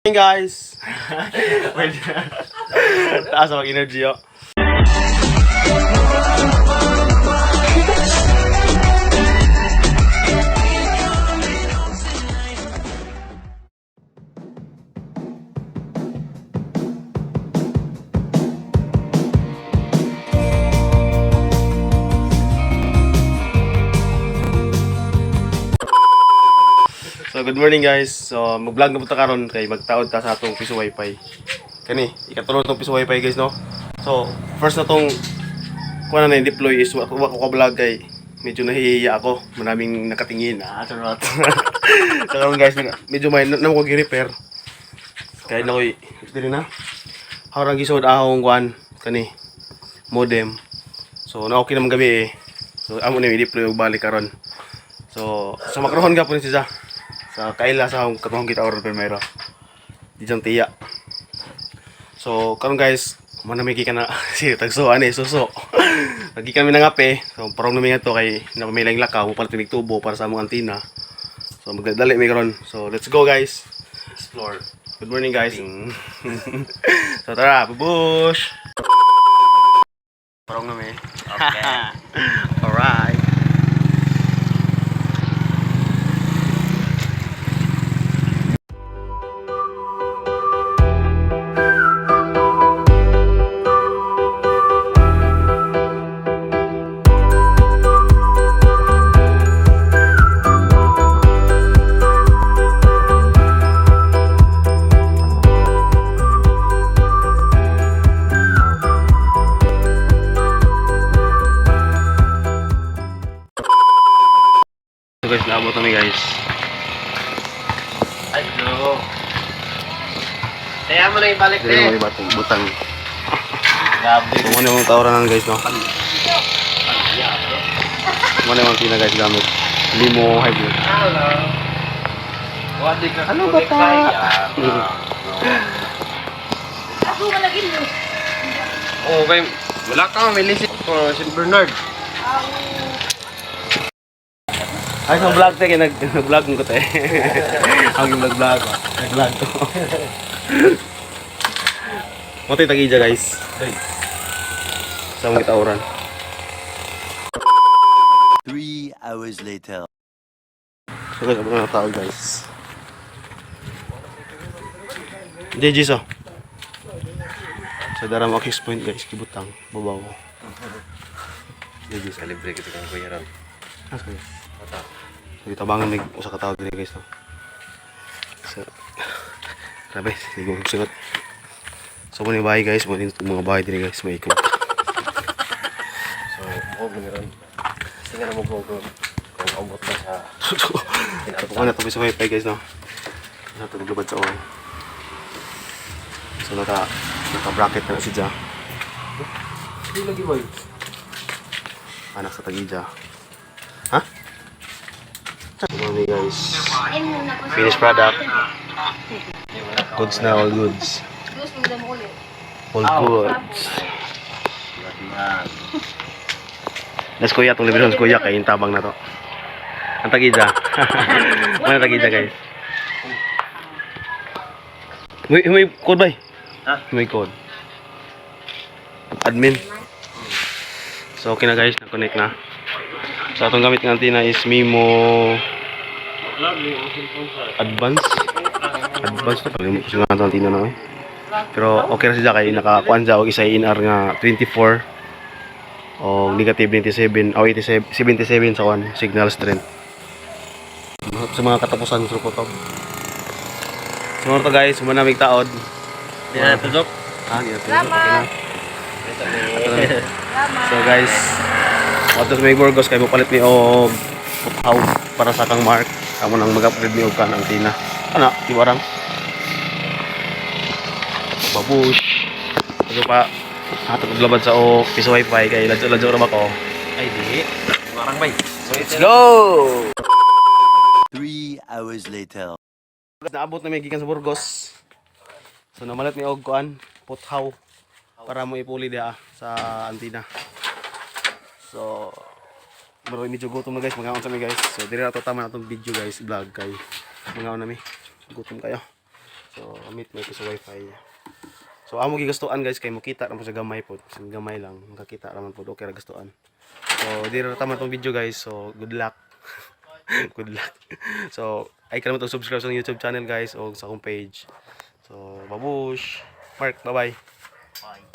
Hey guys! Wait. Taas ang energy, oh. So good morning, guys. So mag-vlog na punta karon kay magtaod ta sa atong piso wifi. Kani, ikatulo tong piso wifi, guys, no. So first na tong kuha na deploy is wa ko ka-vlog kay medyo nahihiya ako. Maraming nakatingin. Ah, charot. So karon guys, medyo may na ko gi-repair. Kaya na koy diri na. Harang gisod ahong kuan kani modem. So na okay naman gabi eh. So amo na i-deploy og balik karon. So sa makrohon gapon siya sa kaila sa akong katong kita oron primero. Di dyan tiya. So karon guys, mo na may gikan na si tagsuan eh suso. Lagi kami nangape. So parang nami nga to kay napamilang lakaw mo palit mig tubo para sa among antina. So magdadali mi karon. So let's go, guys. Explore. Good morning, guys. So tara, babush. Parang nami. Okay. Alright. So guys, naabot kami, guys. Ay, no. Kaya mo na ibalik Dili eh. mo iba itong butang. Grabe. So muna yung taoranan, guys, no. Muna yung tina, guys, gamit. Limo hybrid. Hello. Wadi ka Ano ba ta? Ako malagin mo. Oo, kay wala ka may lisip ko si Bernard. Ay, sa vlog te, kaya nag-vlog ko te. Ang yung vlog ko. Nag-vlog ko. Mati tag-ija, guys. Sa mga tauran. 3 hours later. So guys, abot na tao, guys. JJ so. Sa daram access point, guys, kibutang babaw. JJ so. Libre kita kang kuya ron. Ah, sorry. So gitabangan mig usa ka tawo diri, guys, no. So grabe, hindi ko magsugot. So mo ni bahay, guys, mo ni mga bahay diri, guys, may ikot. So, mo ni ron. Sige na mo go kung abot na sa So na to sa wifi, guys, no. Sa to naglubad sa oil. So naka bracket na si Ja. Hindi lagi boy. Anak sa tagija. Ha? So mo guys. Finished product. Goods na, all goods. All goods. Let's kuya, itong libre sa kuya kay yung tabang na to. Ang tagija. Mana tagija, guys? May code ba? Ha? May code. Admin. So okay na, guys, na-connect na. So atong gamit ng antenna is Mimo Advance. Advance na kalimut ko sa nga atong antenna na eh. Pero okay ra siya kay nakakuan siya og isa INR nga 24 o negative 97 o 87 77 sa kuan signal strength. Sa mga katapusan sa kutob. So mga to guys, manamig taod. Di na tudok. Ah, di na tudok. Okay na. So guys, wato sa may Burgos kay mopalit ni og puthaw para sa kang Mark. Amo nang mag-upgrade ni og kan antenna. Ana, di ba rang? Babush. Ano pa hatag og labad sa o piso wifi kay ladyo-ladyo ra ba ko. Ay di. Marang bay. So Let's go. 3 hours later. Naabot na may gikan sa Burgos. So namalit ni og kuan puthaw para mo ipuli dia sa antina. So bro, medyo gutom na, guys, magaon sa mi, guys. So dire na to tama na tong video, guys, vlog kay magaon na mi. Gutom kayo. So, meet may piso wifi. So, amo gigastuan, guys, kay mukita ra po sa gamay po. Sa gamay lang, makakita ra man po, okay ra gastuan. So, di ra tama tong video, guys. So, good luck. Good luck. So, ay kalimot og subscribe sa akong YouTube channel, guys, o sa akong page. So, babush. Mark, bye-bye. Bye.